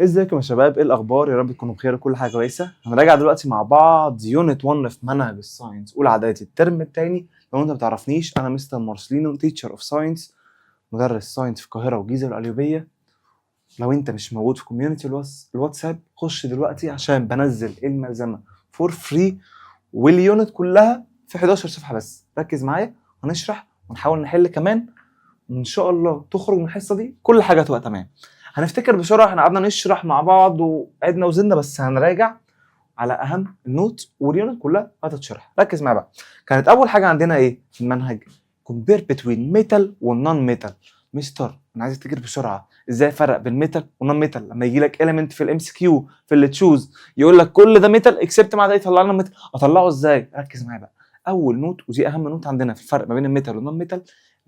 ازيكم يا شباب؟ ايه الاخبار؟ يا رب تكونوا بخير وكل حاجة كويسه. هنراجع دلوقتي مع بعض unit 1 في منهج ال science اولى اعدادي الترم الثاني. لو انت ما بتعرفنيش، انا مستر مارسلينو، teacher of science، مدرس science في القاهرة والجيزه والقليوبيه. لو انت مش موجود في community الواتساب، خش دلوقتي عشان بنزل الملزمه for free وال unit كلها في 11 صفحة بس. ركز معايا، هنشرح ونحاول نحل كمان، وان شاء الله تخرج من الحصة دي كل حاجة تبقى تمام. هنفتكر بسرعه، احنا قعدنا نشرح مع بعض وعدنا وزدنا، بس هنراجع على اهم ال note وال unit كلها هتتشرح. ركز معايا بقى. كانت اول حاجة عندنا ايه في المنهج؟ compare between metal وال non metal. مستر، انا عايز افتكر بسرعة ازاي افرق بين metal و non metal. لما يجي لك element في ال MCQ في اللي choose، يقول لك كل ده metal except ما عدا، يطلع لنا metal، اطلعه ازاي؟ ركز معايا بقى. اول note، ودي اهم note عندنا في الفرق ما بين ال metal وال non metal،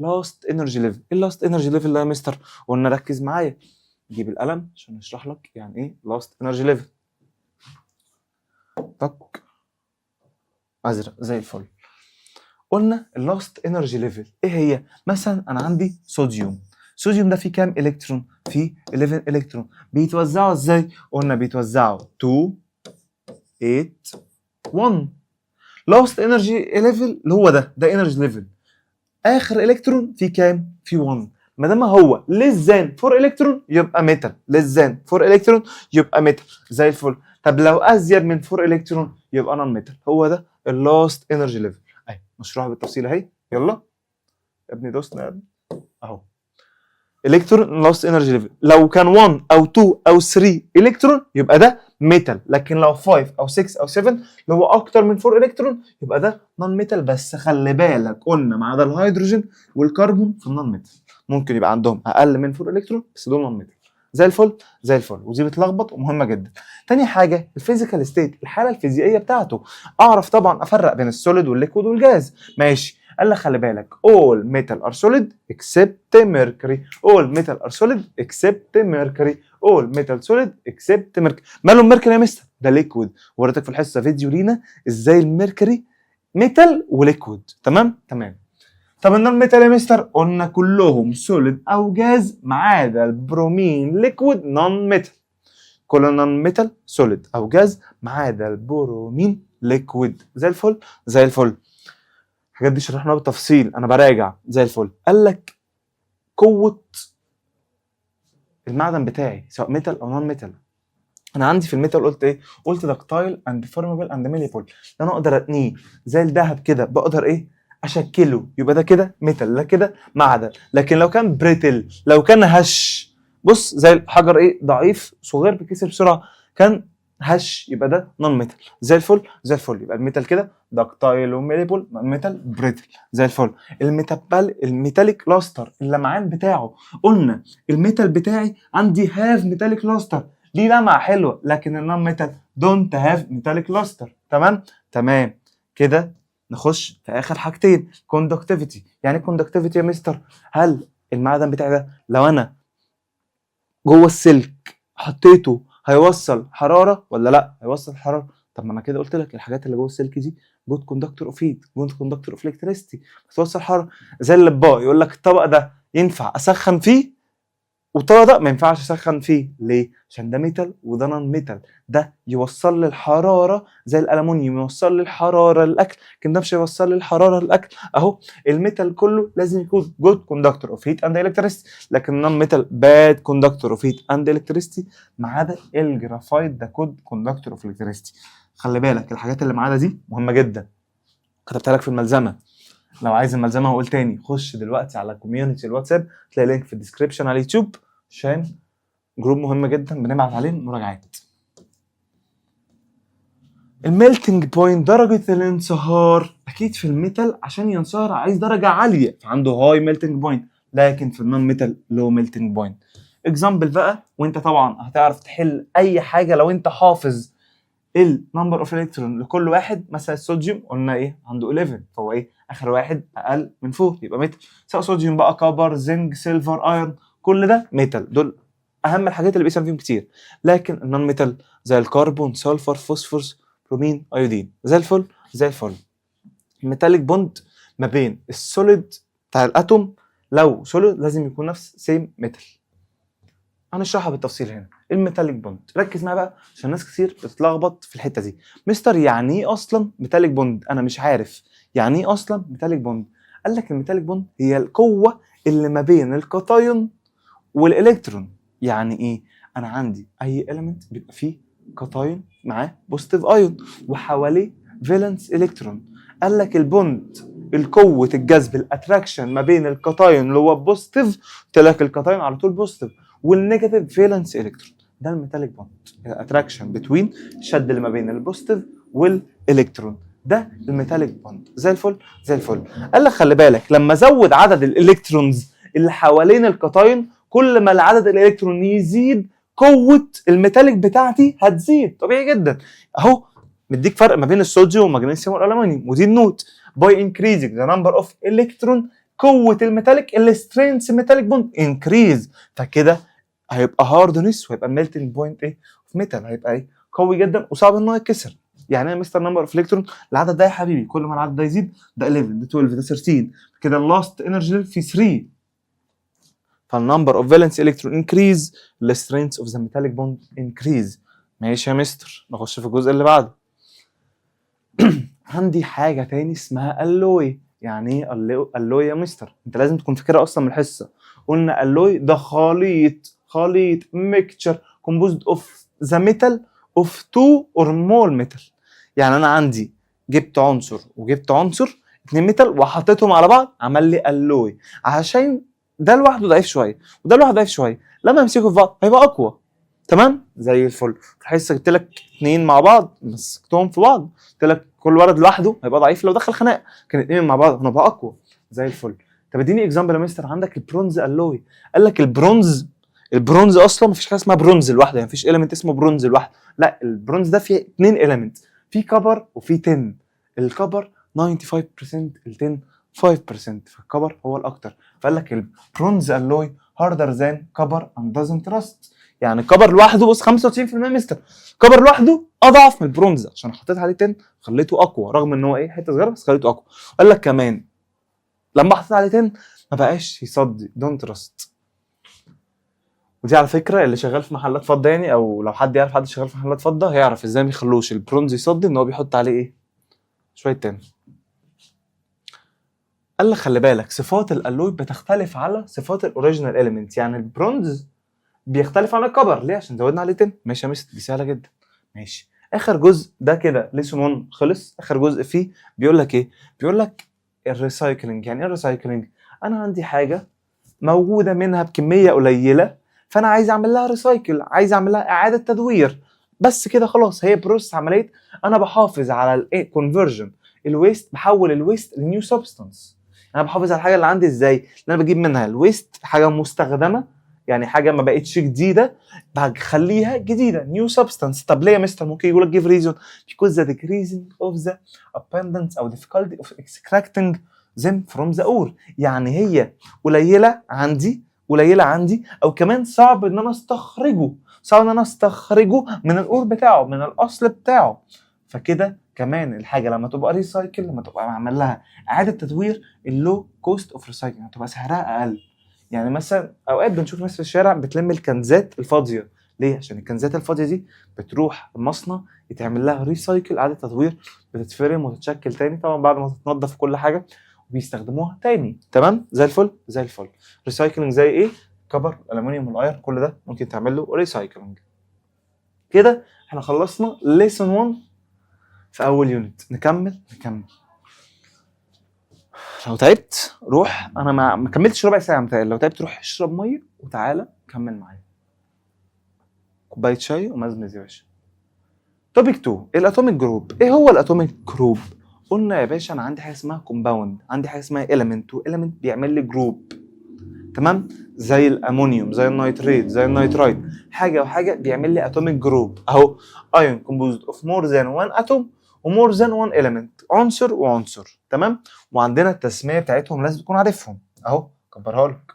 last energy level. ايه ال last energy level ده يا مستر؟ قلنا ركز معايا، جيب القلم عشان نشرح لك يعني ايه last energy level. طك ازرق زي الفل. قلنا ال last energy level ايه هي؟ مثلا انا عندي صوديوم، صوديوم ده فيه كام الكترون؟ فيه 11 الكترون. بيتوزعوا ازاي؟ قلنا بيتوزعوا 2، 8، 1. last energy level اللي هو ده، ده energy level، اخر الكترون فيه كام؟ فيه 1. ما دام هو less than 4 الكترون يبقى metal، less than 4 الكترون يبقى metal زي الفل. طب لو ازيد من 4 الكترون يبقى non metal. هو ده ال last energy level، اهي مشروحه بالتفصيل اهي. يلا يا ابني، دوسنا يا ابني. اهو electron last energy level، لو كان 1 او 2 او 3 الكترون يبقى ده metal، لكن لو 5 او 6 او 7 اللي هو اكتر من 4 الكترون يبقى ده non metal. بس خلي بالك، قلنا ما عدا الهيدروجين والكربون في ال non metal، ممكن يبقى عندهم اقل من 4 الكترون بس دول non metal. زي الفل زي الفل. ودي بتلخبط ومهمة جدا. تاني حاجة ال physical state، الحالة الفيزيائية بتاعته. اعرف طبعا افرق بين ال solid وال liquid وال gas. ماشي، قال لك خلي بالك، all metal are solid except mercury، all metal are solid except mercury، all metal solid except mercury. ماله ال mercury يا مستر؟ ده liquid. وريتك في الحصة فيديو لينا ازاي ال mercury metal و liquid. تمام. طب ال non metal يا مستر؟ قلنا كلهم solid او جاز ما عدا ال bromine، liquid non metal. كل non metal solid او جاز ما عدا ال bromine liquid. زي الفل زي الفل. الحاجات دي شرحناها بالتفصيل، انا براجع. زي الفل. قال لك قوة المعدن بتاعي سواء metal او non metal. انا عندي في ال metal قلت ايه؟ قلت ductile and deformable and malleable، انا اقدر اتنيه زي الذهب كده، بقدر ايه؟ اشكله، يبقى ده كده metal، ده كده معدن. لكن لو كان brittle، لو كان هش، بص زي الحجر ايه؟ ضعيف صغير بيكسر بسرعه، كان هش، يبقى ده non metal. زي الفل زي الفل. يبقى ال metal كده ductile و malleable، metal brittle. زي الفل. ال metallic luster، اللمعان بتاعه. قلنا ال metal بتاعي عندي have metallic luster، ليه لمعة حلوه، لكن ال non metal don't have metallic luster. تمام كده. نخش في اخر حاجتين، conductivity. يعني ايه conductivity يا مستر؟ هل المعدن بتاعي ده لو انا جوه السلك حطيته هيوصل حرارة ولا لا؟ هيوصل حراره. طب ما انا كده قلت لك الحاجات اللي جوه السلك دي good conductor of heat، good conductor of electricity، بتوصل حراره. زي اللباء، يقول لك الطبق ده ينفع اسخن فيه والطبق ده ما ينفعش اسخن فيه. ليه؟ عشان ده metal وده non metal. ده يوصل لي الحرارة زي الالومنيوم، يوصل لي الحرارة للاكل، لكن ده مش هيوصل لي الحرارة للاكل. اهو ال metal كله لازم يكون good conductor of heat and electricity، لكن ال non metal bad conductor of heat and electricity، ما عدا الجرافايت، ده good conductor of electricity. خلي بالك، الحاجات اللي معانا دي مهمة جدا، كتبتها لك في الملزمه. لو عايز الملزمه هقول تاني، خش دلوقتي على community الواتساب، تلاقي link في ال description على اليوتيوب، عشان group مهم جدا بنبعت عليه مراجعات. ال melting point، درجة الانصهار. أكيد في ال metal عشان ينصهر عايز درجة عالية، فعنده high melting point، لكن في ال non metal low melting point. example بقى، وانت طبعا هتعرف تحل اي حاجة لو انت حافظ ال number of electron لكل واحد. مثلا الصوديوم قلنا ايه؟ عنده 11، فهو ايه؟ اخر واحد اقل من 4 يبقى metal. سواء صوديوم بقى، copper، zinc، silver، iron، كل ده metal. دول اهم الحاجات اللي بيسال فيهم كتير. لكن ال non metal زي ال carbon، sulfur، phosphorus، bromine، iodine. زي الفل زي الفل. ال metallic bond ما بين ال solid بتاع ال atom، لو solid لازم يكون نفس same metal. هنشرحها بالتفصيل هنا. ال metallic bond، ركز معايا بقى عشان ناس كتير بتتلخبط في الحتة دي. مستر، يعني ايه اصلا metallic bond؟ انا مش عارف يعني ايه اصلا metallic bond. قال لك ال metallic bond هي القوة اللي ما بين ال cation والالكترون. يعني ايه؟ انا عندي اي element بيبقى فيه cation معاه positive ion وحواليه valence electron. قال لك ال bond، القوة الجذب، ال attraction ما بين ال cation اللي هو positive، قلت لك ال cation على طول positive، وال negative valence electron، ده ال metallic bond. ال attraction between، الشد اللي ما بين ال positive والالكترون، ده ال metallic bond. زي الفل، زي الفل. قال لك خلي بالك، لما ازود عدد ال electrons اللي حوالين ال cation، كل ما العدد الالكترون يزيد قوة ال metallic بتاعتي هتزيد، طبيعي جدا. اهو مديك فرق ما بين الصوديوم والمغنيسيوم والالومنيوم، ودي ال note: by increasing the number of electron، قوة ال metallic، ال strength metallic bond increase. فكده هيبقى hardness وهيبقى melting point ايه of metal، هيبقى ايه؟ قوي جدا وصعب ان هو يتكسر. يعني ايه مستر number of electron؟ العدد ده يا حبيبي، كل ما العدد ده يزيد، ده 11، ده 12، ده 13، كده ال last energy في 3. فال number of valence electron increase، ال strength of the metallic bond increase. ماشي يا مستر، نخش في الجزء اللي بعده. عندي حاجة تاني اسمها alloy. يعني ايه alloy يا مستر؟ انت لازم تكون فاكرها اصلا من الحصه. قلنا alloy ده خليط، خليط mixture composed of the metal of two or more metal. يعني انا عندي جبت عنصر وجبت عنصر، اتنين metal وحطيتهم على بعض عمل لي alloy. عشان ده لوحده ضعيف شوية وده لوحده ضعيف شويه، لما يمسكوا في بعض هيبقى اقوى. تمام، زي الفل. في الحصة جبت لك اتنين مع بعض مسكتهم في بعض، قلت لك كل ولد لوحده هيبقى ضعيف لو دخل خناقه، كان اتنين مع بعض هنبقى اقوى. زي الفل. طب اديني example يا مستر. عندك ال bronze alloy. قال لك ال bronze، ال bronze اصلا مفيش حاجة اسمها برونز لوحده، يعني مفيش element اسمه برونز لوحده. لا، البرونز ده فيه اتنين element، في copper وفي tin. ال copper 95%، ال tin 5%، فال copper هو الاكتر. فقال لك ال bronze alloy harder than copper and doesn't rust. يعني copper لوحده، بص، 95% مستر، copper لوحده اضعف من البرونز، عشان حطيت عليه tin خليته اقوى، رغم ان هو ايه؟ حتة صغيره، بس خليته اقوى. قال لك كمان لما حطيت عليه tin ما بقاش يصدي، don't rust. ودي على فكرة اللي شغال في محلات فضه، يعني او لو حد يعرف حد شغال في محلات فضة هيعرف ازاي ما يخلوش البرونز يصدي، ان هو بيحط عليه ايه؟ شوية tin. قال لك خلي بالك، صفات ال alloy بتختلف على صفات ال original element. يعني البرونز بيختلف عن ال copper، ليه؟ عشان زودنا عليه tin. ماشي يا مستر، دي سهلة جدا. ماشي، اخر جزء ده كده lesson 1 خلص. اخر جزء فيه بيقول لك ايه؟ بيقول لك ال recycling. يعني ايه ال recycling؟ انا عندي حاجة موجودة منها بكمية قليله، فانا عايز اعمل لها recycle، عايز اعمل لها اعاده تدوير، بس كده خلاص. هي process، عمليه، انا بحافظ على الايه؟ conversion ال waste، بحول ال waste ل new substance. انا بحافظ على الحاجة اللي عندي ازاي؟ ان انا بجيب منها ال waste، حاجة مستخدمه، يعني حاجة ما بقتش جديده، بخليها جديده، new substance. طب ليه يا مستر؟ ممكن يقول لك give reason. because the decreasing of the abundance او difficulty of extracting them from the ore. يعني هي قليله عندي، قليله عندي، او كمان صعب ان انا استخرجه، صعب ان انا استخرجه من ال ore بتاعه، من الاصل بتاعه. فكده كمان الحاجة لما تبقى recycle، لما تبقى معمل لها اعاده تدوير، ال low cost of recycling، هتبقى سعرها اقل. يعني مثلا اوقات بنشوف ناس في الشارع بتلم الكنزات الفاضيه، ليه؟ عشان الكنزات الفاضيه دي بتروح المصنع يتعمل لها recycle، اعاده تدوير، بتتفرم وتتشكل تاني، طبعا بعد ما تتنضف كل حاجه، وبيستخدموها تاني. تمام، زي الفل، زي الفل. recycling زي ايه؟ copper، الالومنيوم وال iron، كل ده ممكن تعمل له recycling. كده احنا خلصنا lesson 1 في اول unit. نكمل، نكمل. لو تعبت روح، انا ما كملتش ربع ساعة متهيألي. لو تعبت روح اشرب مية وتعالى كمل معايا، كوباية شاي ومزمز يا باشا. topic 2، ال atomic group. ايه هو ال atomic group؟ قلنا يا باشا انا عندي حاجة اسمها compound، عندي حاجة اسمها element، و element بيعمل لي group، تمام؟ زي الامونيوم، زي ال nitrate، زي ال nitrite، حاجة وحاجه بيعمل لي atomic group. اهو ion composed of more than 1 atom و more than 1 element، عنصر وعنصر. تمام، وعندنا التسمية بتاعتهم لازم تكون عارفهم. اهو كبرها لك.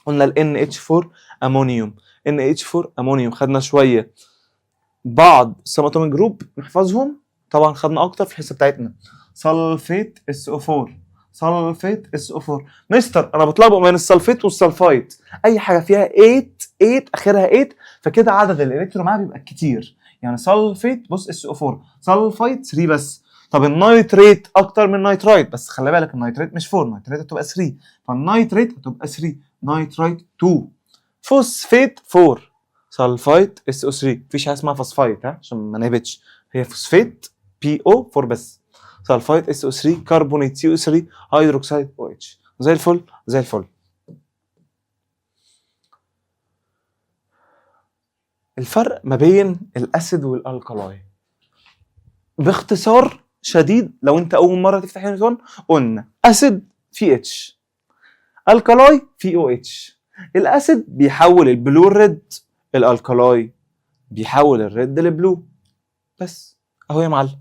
قلنا ال NH4 امونيوم، NH4 امونيوم. خدنا شوية بعض subatomic group نحفظهم، طبعا خدنا اكتر في الحصة بتاعتنا. sulfate SO4، sulfate SO4. مستر، انا بتلخبط بين ال sulfate وال sulfite. اي حاجة فيها 8. ate اخرها ate، فكده عدد الالكترون معاها بيبقى كتير. يعني sulfate بص SO 4، sulfite 3 بس. طب ال nitrate اكتر من nitrite، بس خلي بالك ال nitrate مش 4، ال nitrate هتبقى 3، فال nitrate هتبقى 3، nitrite 2. فوسفات 4، sulfite SO 3، مفيش حاجة اسمها phosphite ها عشان ما نهبطش، هي phosphate PO 4 بس، sulfite SO 3، carbonate CO 3، hydroxide OH. زي الفل زي الفل. الفرق ما بين ال acid وال alkali باختصار شديد، لو انت اول مرة تفتح unit 1، قلنا acid في H، alkali في OH. ال acid بيحول ال blue red، ال alkali بيحول ال red ل blue بس. اهو يا معلم،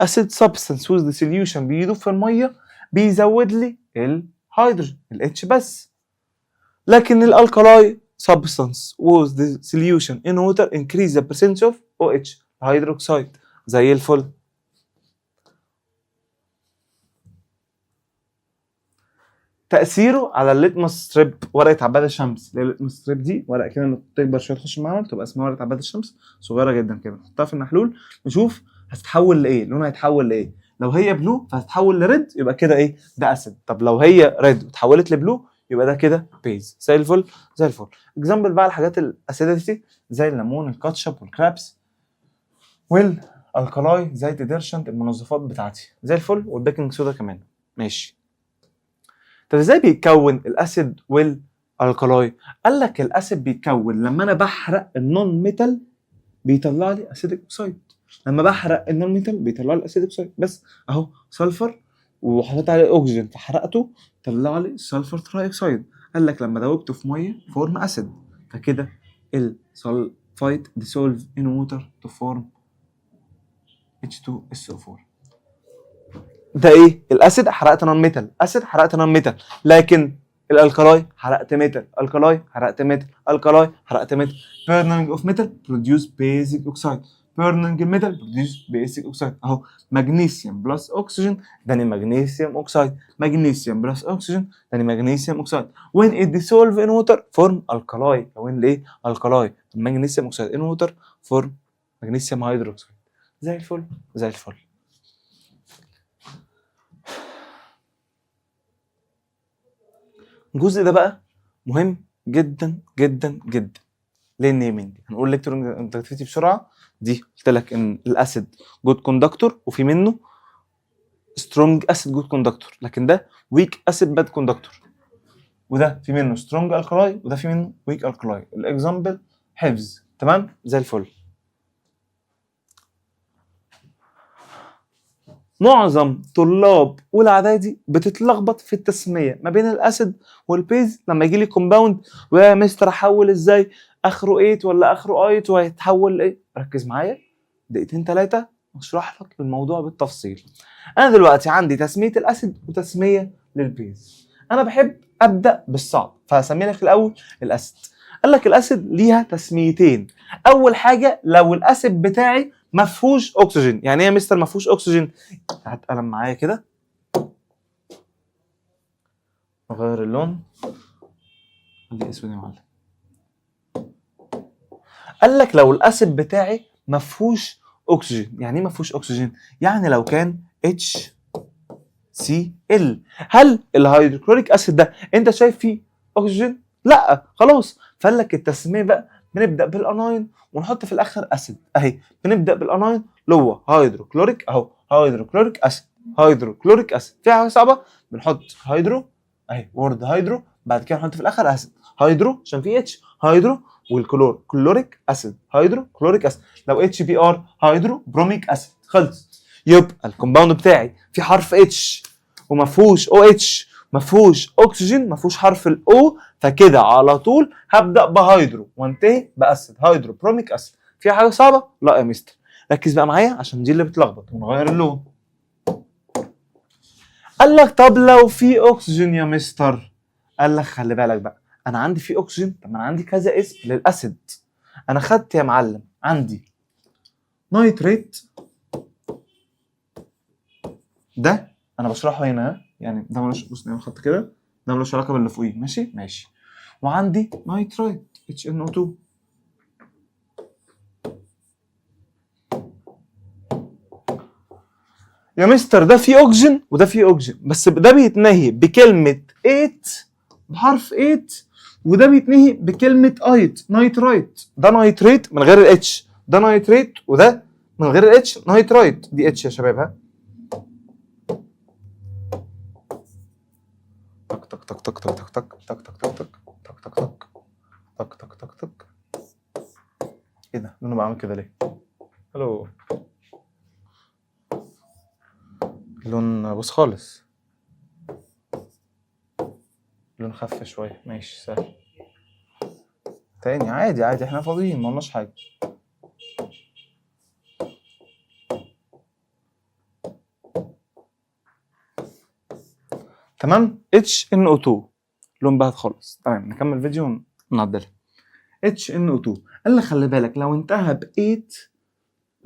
acid substance whose dissolution بيدوب في المية بيزود لي الهيدروجين ال H بس، لكن ال alkali substance whose dissolution in water increase the percentage of OH hydroxide. زي الفل. تأثيره على ال litmus strip، ورقة عباد الشمس، اللي هي ال litmus strip دي ورقة كده لما تكبر شوية تخش المعمل تبقى اسمها ورقة عباد الشمس، صغيرة جدا كده، نحطها في المحلول نشوف هتتحول لإيه، لونها هيتحول لإيه. لو هي blue فهتتحول ل red، يبقى كده إيه؟ ده acid. طب لو هي red وتحولت ل blue يبقى ده كده base. زي الفل زي الفل. example بقى الحاجات ال acidity زي الليمون، الكاتشب، والكرابس، وال alkali زي ال detergent، المنظفات بتاعتي زي الفل، وال baking soda كمان. ماشي. طب ازاي بيتكون ال acid وال alkali؟ قال لك ال acid بيتكون لما انا بحرق ال non metal بيطلع لي acidic oxide، لما بحرق ال non metal بيطلع لي acidic oxide بس. اهو sulfur وحطيت عليه اكسجين فحرقته طلع لي sulfur trioxide. قال لك لما دوبته في مية form acid، فكده ال sulfite dissolve in water to form H2SO4. ده ايه؟ ال acid حرقت non metal، acid حرقت non metal، لكن ال alkali حرقت metal، alkali حرقت metal، alkali حرقت metal. burning of metal produce basic oxide، burning metal produce basic oxide. اهو magnesium plus oxygen اداني magnesium oxide، magnesium plus oxygen اداني magnesium oxide. when it dissolve in water form alkali، كون ليه alkali، magnesium oxide in water form magnesium hydroxide. زي الفل زي الفل. الجزء ده بقى مهم جدا جدا جدا ليه ال naming. هنقول electronegativity بسرعة. دي قلت لك ان ال acid good conductor وفي منه strong acid good conductor، لكن ده weak acid bad conductor، وده في منه strong alkali وده في منه weak alkali. ال example حفظ. تمام زي الفل. معظم طلاب اولى اعدادي بتتلخبط في التسمية ما بين ال acid وال base لما يجي لي compound، ويا مستر احول ازاي، اخره ate ولا اخره ite وهيتحول لايه؟ ركز معايا دقيقتين ثلاثة اشرح لك الموضوع بالتفصيل. انا دلوقتي عندي تسميه ال acid وتسميه لل base. انا بحب ابدا بالصعب فهسمي لك الاول ال acid. قال لك ال acid ليها تسميتين. اول حاجة لو ال acid بتاعي ما فيهوش اكسجين. يعني ايه يا مستر ما فيهوش اكسجين؟ هات قلم معايا كده، اغير اللون، خليه اسود يا معلم. قال لك لو ال acid بتاعي ما فيهوش اكسجين. يعني ايه ما فيهوش اكسجين؟ يعني لو كان HCl، هل ال hydrochloric acid ده انت شايف فيه اكسجين؟ لا خلاص. فقال لك التسمية بقى بنبدا بال anion ونحط في الاخر acid. اهي بنبدا بال anion اللي هو هيدروكلوريك، اهو hydrochloric acid، hydrochloric acid. في حاجة صعبة؟ بنحط hydro اهي word hydro، بعد كده نحط في الاخر acid، hydro عشان في H، hydro والكلور chloric acid، hydrochloric acid. لو HBr hydrobromic acid. خلص. يبقى ال compound بتاعي في حرف H وما فيهوش OH، ما فيهوش اكسجين، ما فيهوش حرف ال O، فكده على طول هبدا ب hydro وانتهي ب acid، hydrobromic acid. في حاجة صعبة؟ لا يا مستر. ركز بقى معايا عشان دي اللي بتلخبط ونغير اللون. قال لك طب لو في اكسجين يا مستر؟ قال لك خلي بالك بقى، انا عندي في اكسجين، طب ما انا عندي كذا اسم لل acid. انا خدت يا معلم عندي nitrate، ده انا بشرحه هنا، يعني ده ملوش، بص نعمل خط كده، ده ملوش علاقة باللي فوقيه، ماشي ماشي. وعندي nitrite HNO2. يا مستر ده فيه اكسجين وده فيه اكسجين، بس ده بيتنهي بكلمه 8 بحرف 8، وده بيتنهي بكلمه ite nitrite. ده nitrate من غير ال H، ده nitrate وده من غير ال H nitrite. دي H يا شباب. ها تك تك تك تك تك تك تك تك تك تك تك تك تك تك تك تك تك. ايه ده؟ انا بعمل كده ليه؟ الو اللون بص خالص، اللون خف شوية. ماشي سهل. تاني عادي عادي، احنا فاضيين ما قلناش حاجة. تمام. HNO2 لون بهت خالص. تمام نكمل فيديو ونعدلها. HNO2 قال لك خلي بالك لو انتهى ب 8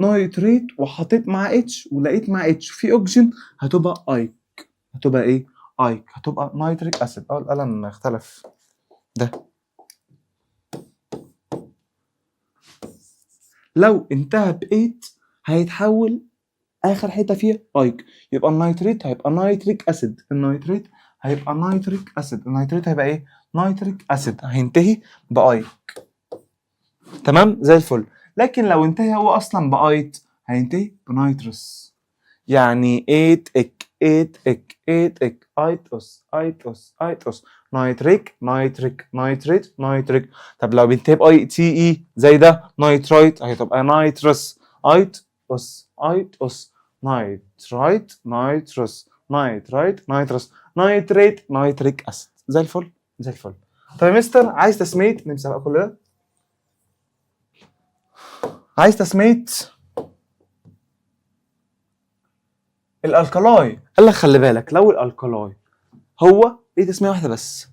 nitrate وحطيت مع H ولقيت مع H في اكسجين هتبقى ic. هتبقى ايه؟ ic. هتبقى nitric acid. القلم اختلف ده. لو انتهى ب 8 هيتحول اخر حتة فيها ic، يبقى ال nitrate هيبقى nitric acid. ال nitrate هيبقى nitric acid. ال nitrate هيبقى ايه؟ nitric acid، هينتهي ب ic. تمام زي الفل. لكن لو انتهى هو اصلا ب ite هينتهي ب nitrous. يعني 8 ic 8 ic 8 ic ite ous ite ous ite ous nitric nitric nitrate nitric. طب لو بينتهي ب I T E زي ده nitrite هتبقى nitrous. ite ous ite ous nitrite nitrous nitrite nitrous nitrate nitric acid. زي الفل زي الفل. طب يا مستر عايز تسميه، نمسح بقى كل ده. عايز تسميه ال alkali. قال لك خلي بالك لو ال alkali هو ليه تسميه واحدة بس،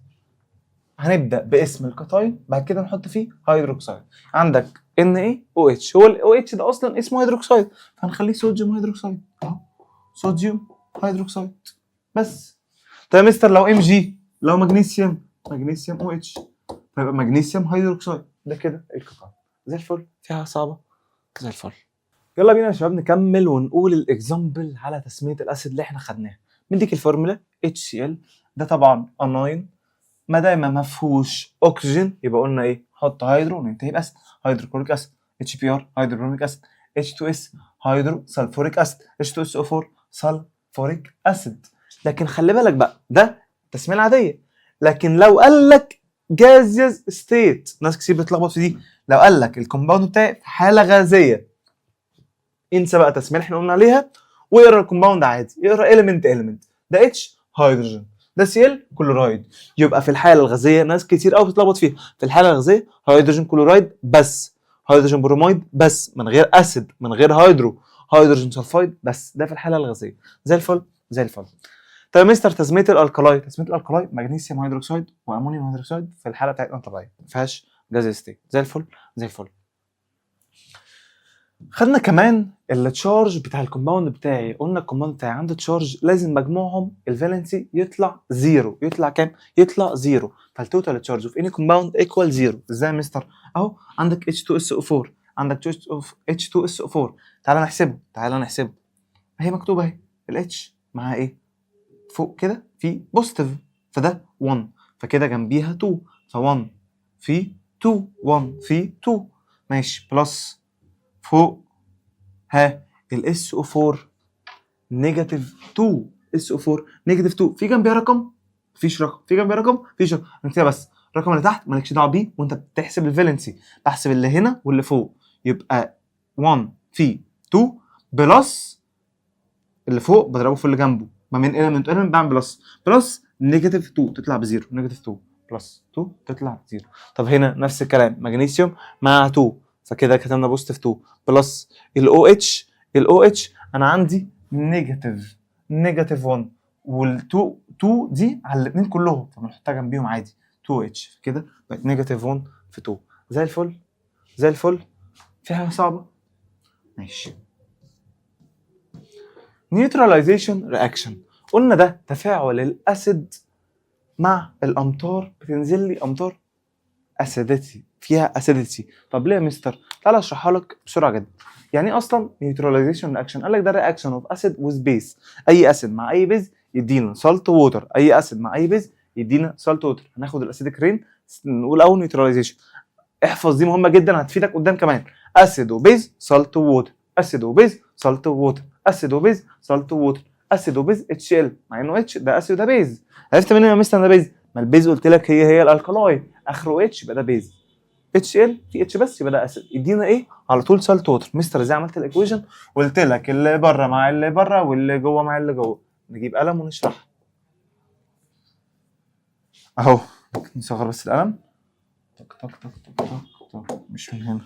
هنبدا باسم الكاتاين بعد كده نحط فيه هيدروكسيد. عندك NaOH، هو ال OH ده اصلا اسمه هيدروكسيد، فهنخليه sodium hydroxide اهو، sodium hydroxide بس. طيب يا مستر لو Mg، لو magnesium، magnesium OH، فيبقى magnesium hydroxide. ده كده الكاتاين. زي الفل. فيها صعبة؟ زي الفل. يلا بينا يا شباب نكمل ونقول ال example على تسميه ال acid اللي احنا خدناها. مديك ال formula HCl، ده طبعا anion، ما دام ما فيهوش اكسجين يبقى قلنا ايه؟ حط hydro وننتهي ب acid، hydrochloric acid، HBr hydrobromic acid، H2S hydrosulfuric acid، H2SO4 sulfuric acid. لكن خلي بالك بقى ده التسمية العادية، لكن لو قال لك gaseous state، ناس كتير بتلخبط في دي. لو قال لك ال compound بتاعي في حاله غازية، انسى بقى التسمية اللي احنا قلنا عليها واقرا ال compound عادي، اقرا element element. ده H هيدروجين، ده Cl chloride. يبقى في الحالة الغازية ناس كتير قوي بتتلخبط فيها، في الحالة الغازية hydrogen chloride بس، hydrogen bromide بس، من غير acid، من غير hydro، hydrogen sulfide بس، ده في الحالة الغازية. زي الفل زي الفل. طيب يا مستر تسميه ال alkali، تسميه ال alkali magnesium hydroxide و ammonium hydroxide في الحالة بتاعتنا الطبيعية، ما فيهاش gas state. زي الفل زي الفل. خدنا كمان ال charge بتاع ال compound بتاعي، قلنا ال compound بتاعي عنده charge لازم مجموعهم ال valency يطلع zero. يطلع كام؟ يطلع zero. فال total charge of any compound equal zero. ازاي يا مستر؟ اهو عندك H2SO4، عندك H2SO4، تعالى نحسبه، تعالى نحسبه. اهي مكتوبة اهي ال H معاها ايه؟ فوق كده في positive، فده 1، فكده جنبيها 2، ف1 في 2، 1 في 2، ماشي، plus فوق ها ال SO4 negative 2، SO4 negative 2، في جنبيها رقم؟ مفيش رقم. في جنبيها رقم؟ مفيش رقم. انت بس الرقم اللي تحت مالكش دعوه بيه وانت بتحسب ال valency، بحسب اللي هنا واللي فوق، يبقى 1 في 2 plus اللي فوق بضربه في اللي جنبه، ما بين element element بعمل plus، plus negative 2 تطلع ب zero، negative 2 plus 2 تطلع zero. طب هنا نفس الكلام، مغنيسيوم مع 2، فكده كتبنا positive 2 plus ال OH، ال OH انا عندي negative negative 1، وال2 2 دي على الاثنين كلهم فبنحطها جنبيهم عادي 2 H، كده بقت negative 1 في 2. زي الفل زي الفل. في حاجة صعبة؟ ماشي. neutralization reaction، قلنا ده تفاعل ال acid مع الامطار، بتنزل لي امطار acidity، فيها acidity. طب ليه يا مستر؟ تعالى اشرحها لك بسرعة جدا. يعني ايه اصلا neutralization reaction؟ قال لك ده reaction of acid with base. اي acid مع اي base يدينا salt water، اي acid مع اي base يدينا salt water. هناخد ال acidic rain، نقول اول neutralization. احفظ دي، مهمة جدا، هتفيدك قدام كمان. acid و base، salt water، acid و base، salt water، acid و base، salt water، acid و base، HCl. مع انه H ده acid وده base. عرفت منين يا مستر ده base؟ ما ال base قلت لك هي هي ال alkali، اخره H يبقى ده base. HCl في H بس يبقى ده acid. يدينا ايه؟ على طول salt water. مستر، ازاي عملت ال equation؟ قلت لك اللي بره مع اللي بره واللي جوه مع اللي جوه. نجيب قلم ونشرح اهو. نصغر بس القلم. طق طق طق طق طق طق. مش من هنا.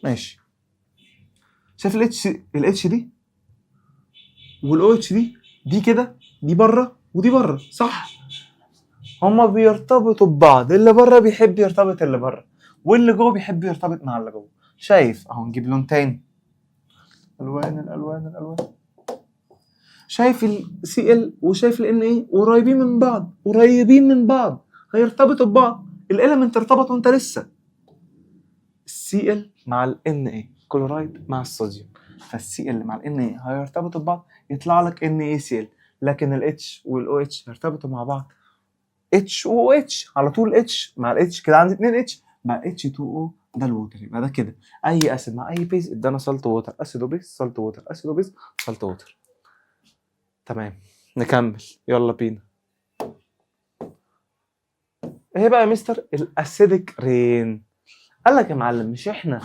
ماشي. شايف ال H، ال H دي وال OH دي، دي كده دي بره ودي بره، صح؟ هما بيرتبطوا ببعض. اللي بره بيحب يرتبط اللي بره، واللي جوه بيحب يرتبط مع اللي جوه. شايف؟ اهو، نجيب لون تاني. الوان الالوان الالوان. شايف ال Cl وشايف ال Na؟ قريبين من بعض، قريبين من بعض، هيرتبطوا ببعض. ال element ارتبط وانت لسه. ال Cl مع ال Na، chloride مع الصوديوم. فال Cl مع ال Na هيرتبطوا ببعض، يطلع لك NaCl. لكن ال H وال OH هيرتبطوا مع بعض، H و OH على طول، H مع ال H، كده عندي 2 H مع H2O، ده ال water. يبقى ده كده اي acid مع اي base ادانا salt water. acid و base، salt water، acid و base، salt water. تمام، نكمل، يلا بينا. ايه بقى يا مستر ال acidic rain؟ قال لك يا معلم، مش احنا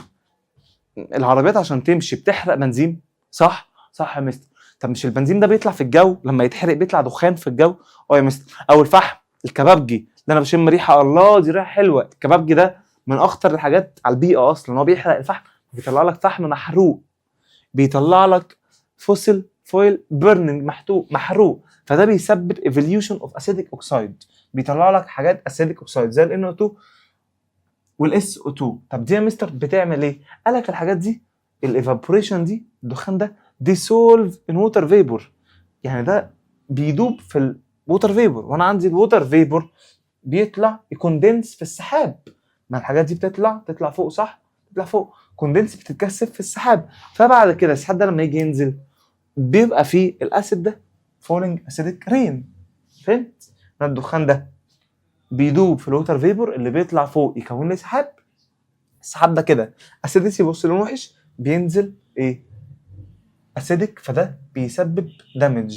العربيات عشان تمشي بتحرق بنزين؟ صح؟ صح يا مستر. طب مش البنزين ده بيطلع في الجو؟ لما يتحرق بيطلع دخان في الجو؟ اه يا مستر. او الفحم، الكبابجي اللي انا بشم ريحه، الله دي ريحه حلوه. الكبابجي ده من اخطر الحاجات على البيئة اصلا. هو بيحرق الفحم، بيطلع لك فحم محروق، بيطلع لك fossil fuel burning محروق محروق. فده بيسبب evolution of acidic oxide، بيطلع لك حاجات acidic oxide زي ال NO2 وال SO2. طب دي يا مستر بتعمل ايه؟ قال لك الحاجات دي، ال evaporation دي، الدخان ده dissolve in water vapor، يعني ده بيدوب في ال water vapor. وانا عندي ال water vapor بيطلع ي condense في السحاب. ما الحاجات دي بتطلع، تطلع فوق، صح؟ تطلع فوق، condense، بتتكثف في السحاب. فبعد كده السحاب ده لما يجي ينزل بيبقى فيه ال acid ده، falling acidic rain. فهمت؟ ان الدخان ده بيدوب في ال water vapor اللي بيطلع فوق، يكون لي سحاب. السحاب ده كده acidity، بص لونه وحش، بينزل ايه؟ acidic. فده بيسبب damage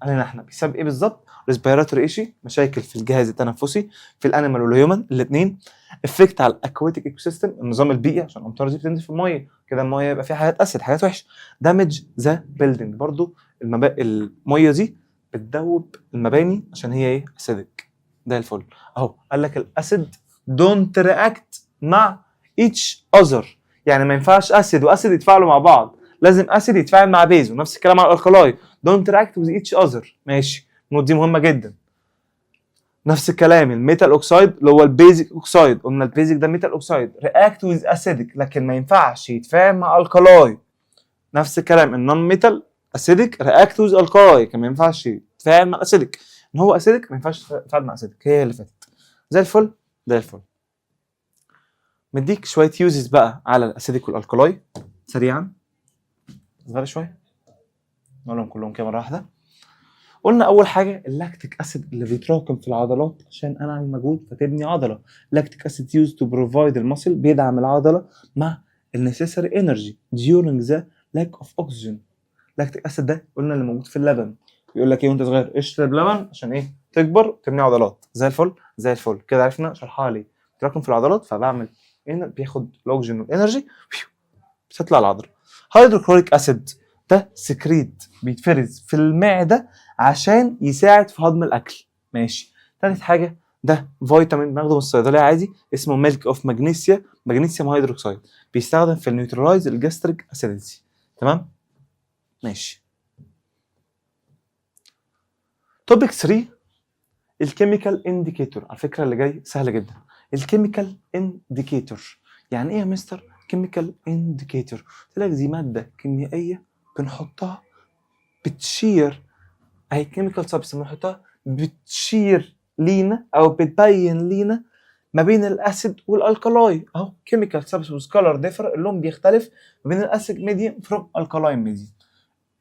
علينا احنا. بيسبب ايه بالظبط؟ respiratory issue، مشاكل في الجهاز التنفسي في ال animal وال human الاثنين. effect على ال aquatic ecosystem، النظام البيئي، عشان الامطار دي بتنزل في المية كده، المية يبقى فيها حاجات acid، حاجات وحشه. damage the building، برضو المية دي بتدوب المباني عشان هي ايه؟ acidic. ده الفل اهو. قال لك ال acid don't react مع each other، يعني ما ينفعش acid و acid يتفاعلوا مع بعض، لازم acid يتفاعل مع base، ونفس الكلام على ال alkali، don't react with each other. ماشي، ال note دي مهمة جدا. نفس الكلام ال metal oxide اللي هو ال basic oxide. قلنا ال basic ده metal oxide react with acidic، لكن ما ينفعش يتفاعل مع alkali. نفس الكلام ال non metal acidic react with alkali، كان ما ينفعش يتفاعل مع acidic. ان هو acidic ما ينفعش يتفاعل مع acidic. هي اللي فاتت. زي الفل، زي الفل. مديك شوية uses بقى على ال acidic وال alkali سريعا، صغيرة شويه، نقولهم كلهم كده مرة واحده. قلنا اول حاجة ال lactic acid اللي بيتراكم في العضلات عشان انا اعمل مجهود فتبني عضله. lactic acid used to provide ال muscle، بيدعم العضلة مع ال necessary energy during the lack of oxygen. lactic acid ده قلنا اللي موجود في اللبن. بيقول لك ايه وانت صغير؟ اشرب لبن عشان ايه؟ تكبر وتبني عضلات. زي الفل، زي الفل. كده عرفنا شرحها لي. بيتراكم في العضلات، فبعمل بياخد الاكسجين وال energy، بتطلع العضله. hydrochloric acid ده secrete، بيتفرز في المعدة عشان يساعد في هضم الاكل. ماشي. ثالث حاجه، ده فيتامين بناخده من الصيدلية عادي، اسمه milk of magnesia، magnesium hydroxide، بيستخدم في ال neutralize ال gastric acidity. تمام، ماشي. topic 3، ال chemical indicator. على فكرة اللي جاي سهل جدا. ال chemical indicator يعني ايه يا مستر chemical indicator؟ قلت لك دي مادة كيميائية بنحطها بتشير، اهي chemical substance بنحطها بتشير. لينا او بتبين لينا ما بين ال acid وال alkali. اهو chemical substance color differ، اللون بيختلف ما بين ال acid medium from alkaline medium.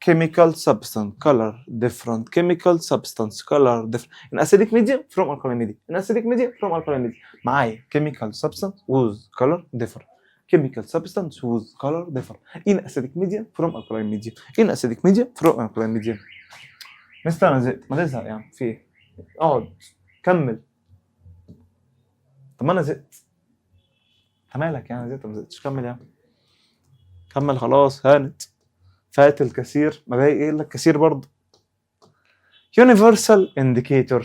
chemical substance color different، chemical substance color different in acidic medium from alkaline medium، in acidic medium from alkaline medium. معايا chemical substance whose color differ، chemical substance whose color differ in acidic medium from alkaline medium، in acidic medium from alkaline medium. مستر انا زهقت. ما تزهق يا عم، في ايه؟ اقعد كمل. طب ما انا زهقت. انت مالك يعني؟ زهقت ما زهقتش، كمل يا عم، كمل. خلاص هانت، فات الكثير، ما باقي ايه الا الكثير برضه. universal indicator.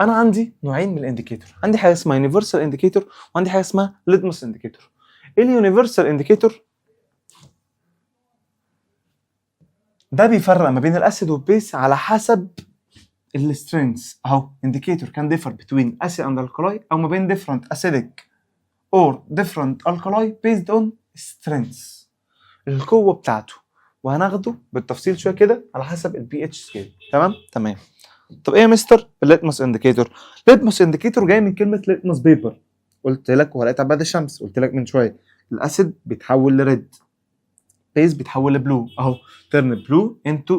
انا عندي نوعين من ال indicator، عندي حاجة اسمها universal indicator وعندي حاجة اسمها litmus indicator. ايه ال universal indicator؟ ده بيفرق ما بين ال acid وال base على حسب ال strength. اهو indicator can differ between acid and alkali او ما بين different acidic or different alkali based on strength، القوة بتاعته، وهناخده بالتفصيل شوية كده على حسب ال pH scale. تمام. طب ايه يا مستر ال litmus indicator؟ litmus indicator جاي من كلمة litmus paper. قلت لك ورقة عباد الشمس، قلت لك من شوية ال acid بيتحول ل red، base بيتحول ل blue. اهو turn blue into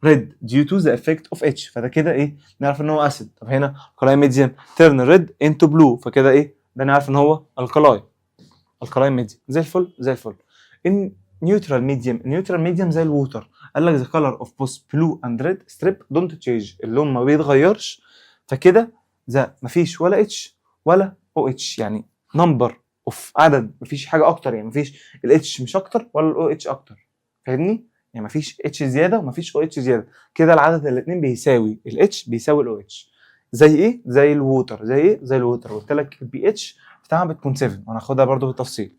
red due to the effect of H، فده كده ايه؟ نعرف ان هو acid. طب هنا alkaline medium turn red into blue، فكده ايه؟ ده نعرف ان هو alkali، alkaline medium. زي الفل، زي الفل. in neutral medium، neutral medium زي ال water، قال لك the color of both blue and red strip don't change، اللون ما بيتغيرش، فكده the مفيش ولا H ولا OH، يعني number of عدد، مفيش حاجة اكتر، يعني مفيش ال H مش اكتر ولا ال OH اكتر، فاهمني؟ يعني مفيش H زيادة ومفيش OH زياده، كده العدد الاثنين بيساوي، ال H بيساوي ال OH. زي ايه؟ زي ال water. زي ايه؟ زي ال water. قلت لك ال pH بتاعها بتكون 7 وهناخدها برضو بالتفصيل.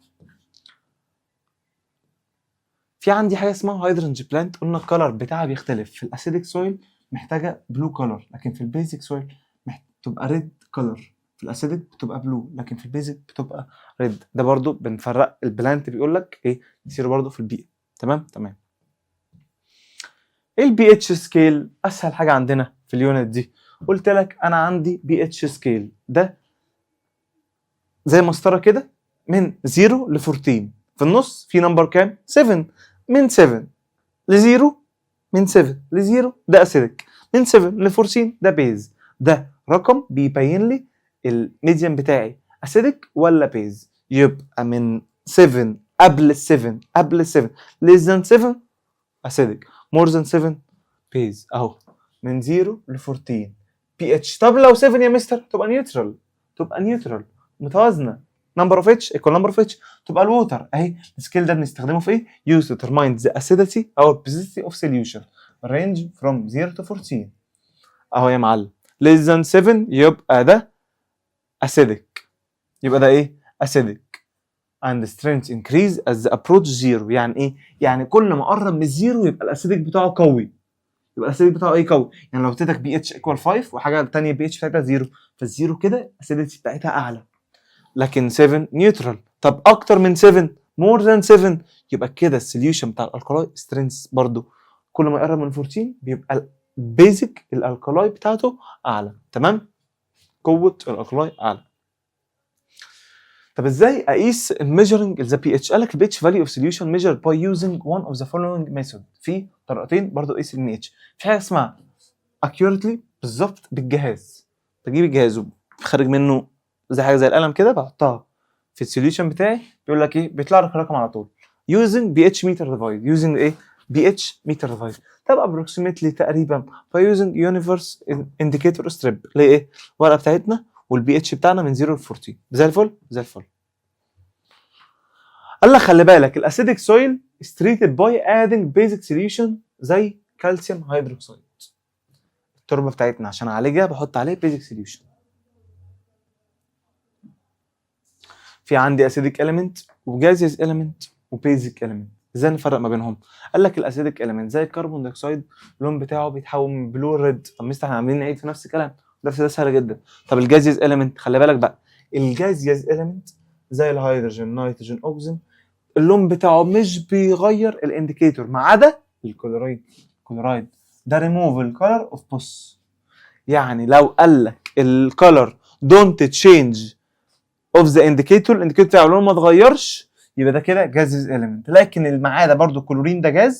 في عندي حاجة اسمها hydrangea plant، قلنا ال color بتاعها بيختلف. في ال acidic soil محتاجه blue color، لكن في ال basic soil بتبقى red color. في ال acidic بتبقى blue، لكن في ال basic بتبقى red. ده برضو بنفرق ال plant، بيقول لك ايه يصير برضو في البيئه. تمام. ايه ال pH scale؟ اسهل حاجة عندنا في ال unit دي. قلت لك انا عندي pH scale، ده زي مسطرة كده من 0 ل 14، في النص في number كام؟ 7. من 7 ل 0، من 7 ل 0 ده acidic، من 7 ل 14 ده base. ده رقم بيبين لي ال medium بتاعي acidic ولا base. يبقى من 7، قبل ال 7، قبل ال 7، less than 7 acidic، more than 7 base. اهو من 0 ل 14 pH. طب لو 7 يا مستر؟ تبقى neutral، تبقى neutral متوازنه، number of H equal number of H، تبقى ال water. اهي ال scale ده بنستخدمه في ايه؟ use to determine the acidity or basicity of solution، range from 0 to 14. اهو يا معلم less than 7 يبقى ده acidic، يبقى ده ايه؟ acidic and strength increase as the approach zero. يعني ايه؟ يعني كل ما قرب من ال zero يبقى ال acidic بتاعه قوي، يبقى ال acidic بتاعه ايه؟ قوي. يعني لو اديتك pH equal 5 وحاجه ثانية pH بتاعتها zero، فال zero كده ال acidity بتاعتها اعلى، لكن 7 neutral. طب اكتر من 7، more than 7، يبقى كده ال solution بتاع ال alkali strength برضو كل ما يقرب من 14 بيبقى ال basic ال alkali بتاعته اعلى. تمام؟ قوة ال alkali اعلى. طب ازاي اقيس ال measuring the pH؟ قال لك ال pH value of solution measured by using one of the following method. في طريقتين برضو اقيس ال pH. في حاجة اسمها accurately، بالظبط بالجهاز، بجيب الجهاز وخارج منه زي حاجة زي القلم كده، بحطها في ال solution بتاعي، بيقول لك ايه؟ بيطلع لك رقم على طول using pH meter device. using ايه؟ pH meter device. طب approximately تقريبا by using universe indicator strip. ليه؟ ايه؟ الورقة بتاعتنا وال pH بتاعنا من 0 ل 14. زي الفل، زي الفل. قال لك خلي بالك ال acidic soil is treated by adding basic solution زي calcium hydroxide. التربة بتاعتنا عشان اعالجها بحط عليه basic solution. في عندي acidic element و gaseous element و basic element، ازاي نفرق ما بينهم؟ قال لك ال acidic element زي ال carbon dioxide، اللون بتاعه بيتحول من blue red. طب مستر احنا عاملين نعيد في نفس الكلام ده، ده سهل جدا. طب ال gaseous element، خلي بالك بقى، ال gaseous element زي الهيدروجين، نيتروجين، اكسجين، اللون بتاعه مش بيغير ال indicator ما عدا ال chloride. ال chloride ده ريموف الكلر اوف بوس. يعني لو قال لك ال color don't change of the indicator، ال indicator بتاعه لونه ما اتغيرش، يبقى ده كده gaseous element. لكن ما عدا برضو كلورين، ده gas،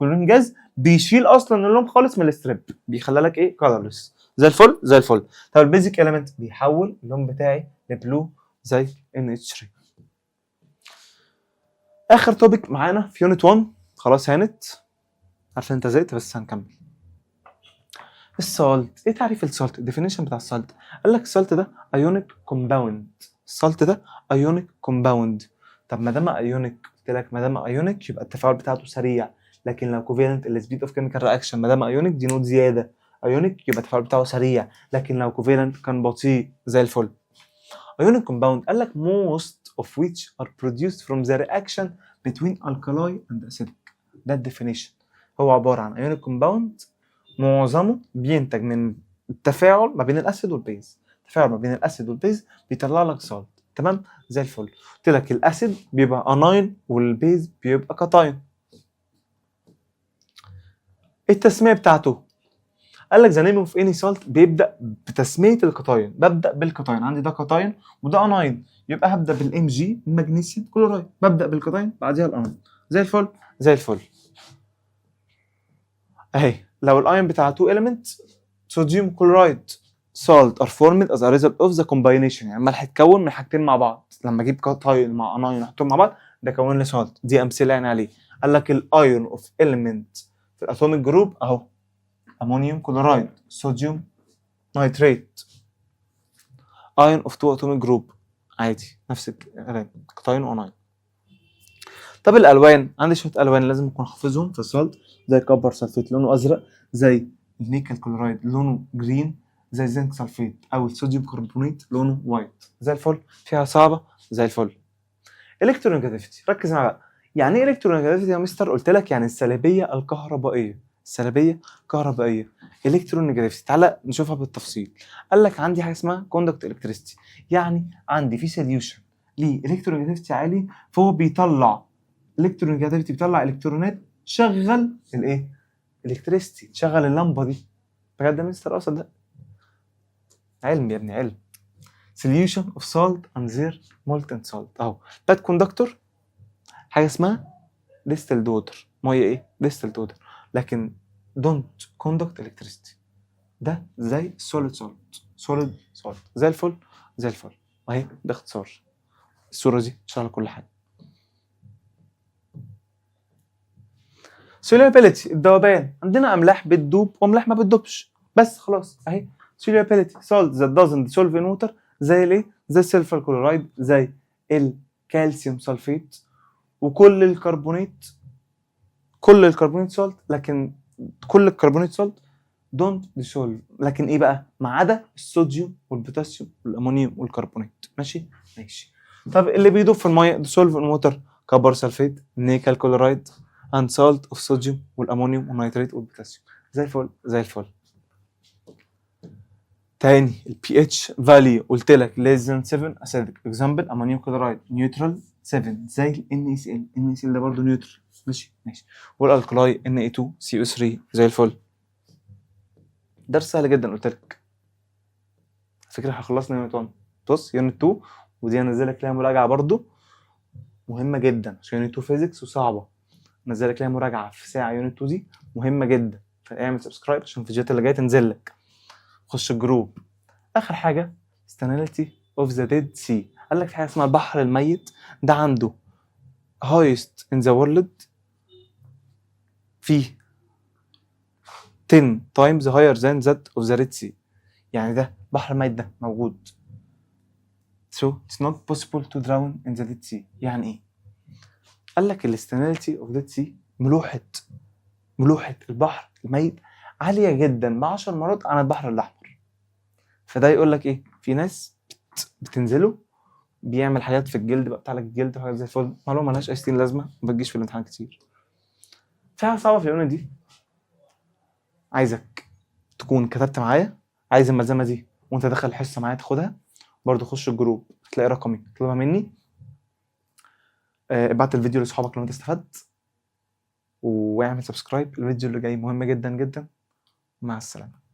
chlorine gas بيشيل اصلا اللون خالص من ال strip، بيخلي لك ايه؟ colorless. زي الفل، زي الفل. طب ال basic element بيحول اللون بتاعي ل blue زي NH3. اخر topic معانا في unit 1، خلاص هانت، عارف انت زهقت بس هنكمل. ال salt، ايه تعريف ال salt؟ ال definition بتاع ال salt، قال لك ال salt ده ionic compound. ال salt ده ionic compound. طب ما دام ionic، قلت لك ما دام ionic يبقى التفاعل بتاعته سريع، لكن لو covalent ال speed of chemical reaction. ما دام ionic دي note زياده، ionic يبقى التفاعل بتاعه سريع، لكن لو covalent كان بطيء. زي الفل. ionic compound قال لك most of which are produced from the reaction between alkali and acidic. ده ال definition، هو عبارة عن ionic compound معظمه بينتج من التفاعل ما بين ال acid وال base. التفاعل ما بين ال acid وال base بيطلع لك salt. تمام، زي الفل. قلت لك ال acid بيبقى anion وال base بيبقى cation. التسمية بتاعته، قال لك the name of any salt بيبدا بتسميه ال cation. ببدا بال cation، عندي ده cation وده anion، يبقى هبدا بال Mg، magnesium chloride. ببدا بال cation بعديها ال anion. زي الفل، زي الفل. اهي لو الايون بتاع 2 element، sodium chloride salt are formed as a result of the combination. يعني الملح اتكون من حاجتين مع بعض، لما اجيب cation مع anion احطهم مع بعض ده كون لي salt. دي امثلة يعني عليه. قال لك ال ion of element في ال atomic group اهو، ammonium chloride، sodium nitrate، ion of two atomic group عادي نفس الكلام، cation و anion. طب الالوان، عندي شوية الوان لازم اكون حافظهم في ال salt، زي copper sulfate لونه ازرق، زي ال nickel chloride لونه green، زي zinc sulfate او ال sodium carbonate لونه white. زي الفل. فيها صعبه؟ زي الفل. electronegativity، ركز معايا بقى. يعني ايه electronegativity يا مستر؟ قلت لك يعني السلبية الكهربائيه. السلبية الكهربائيه، electronegativity، تعالى نشوفها بالتفصيل. قال لك عندي حاجة اسمها conduct electricity، يعني عندي في solution ليه electronegativity عالي، فهو بيطلع electronegativity، بيطلع الكترونات تشغل الايه؟ electricity، تشغل اللمبة دي. بجد يا مستر؟ اصلا ده علم يا ابني، علم. solution of salt and their molten salt اهو، bad conductor، حاجة اسمها distilled water، مية ايه؟ distilled water، لكن don't conduct electricity ده زي solid salt، solid salt. زي الفل، زي الفل. اهي باختصار الصورة دي شغالة كل حاجه. solubility الذوبان، عندنا املاح بتدوب واملاح ما بتدوبش، بس خلاص. اهي solubility، salt that doesn't dissolve in water زي الايه؟ زي ال silver chloride، زي ال calcium sulfate، وكل الكربونات، كل ال carbonate salt، لكن كل ال carbonate salt don't dissolve، لكن ايه بقى؟ ما عدا الصوديوم والبوتاسيوم والامونيوم والكربونات. ماشي ماشي. طب اللي بيدوب في المية، dissolve in water، copper sulfate، nickel chloride and salt of sodium والامونيوم وال nitrate والبوتاسيوم. زي الفل، زي الفل. تاني ال pH value، قلت لك less than 7 acidic، example ammonium chloride، neutral 7 زي ال NaCl، NaCl ده برضه neutral. ماشي ماشي. وال alkali Na2CO3. زي الفل. درس سهل جدا قلت لك. على فكرة احنا خلصنا unit 1، بص unit 2 ودي هنزل لك ليها مراجعه برضه مهمة جدا عشان unit 2 physics وصعبه، نزل لك ليها مراجعه في ساعه. unit 2 دي مهمة جدا، فاعمل subscribe عشان الفيديوهات اللي جاية تنزل لك. خش ال group. اخر حاجة salinity of the Dead Sea، قال لك في حاجة اسمها البحر الميت، ده عنده highest in the world، فيه 10 times higher than that of the Red Sea. يعني ده بحر الميت ده موجود، so it's not possible to drown in the Dead Sea. يعني ايه؟ قال لك ال salinity of Dead Sea، ملوحة البحر الميت عالية جدا ب 10 مرات عن البحر الأحمر. فده يقول لك ايه؟ في ناس بتنزله بيعمل حاجات في الجلد بقى، بتاع لك الجلد وحاجات زي الفل. معلومة مالهاش أي ستين لازمة، ما بتجيش في الامتحان كتير. في حاجة صعبة في ال unit دي؟ عايزك تكون كتبت معايا. عايز الملزمة دي وانت داخل الحصة معايا تاخدها برضو، خش ال group هتلاقي رقمي اطلبها مني. ابعت الفيديو لاصحابك لو انت استفدت، واعمل subscribe. الفيديو اللي جاي مهم جدا جدا. مع السلامة.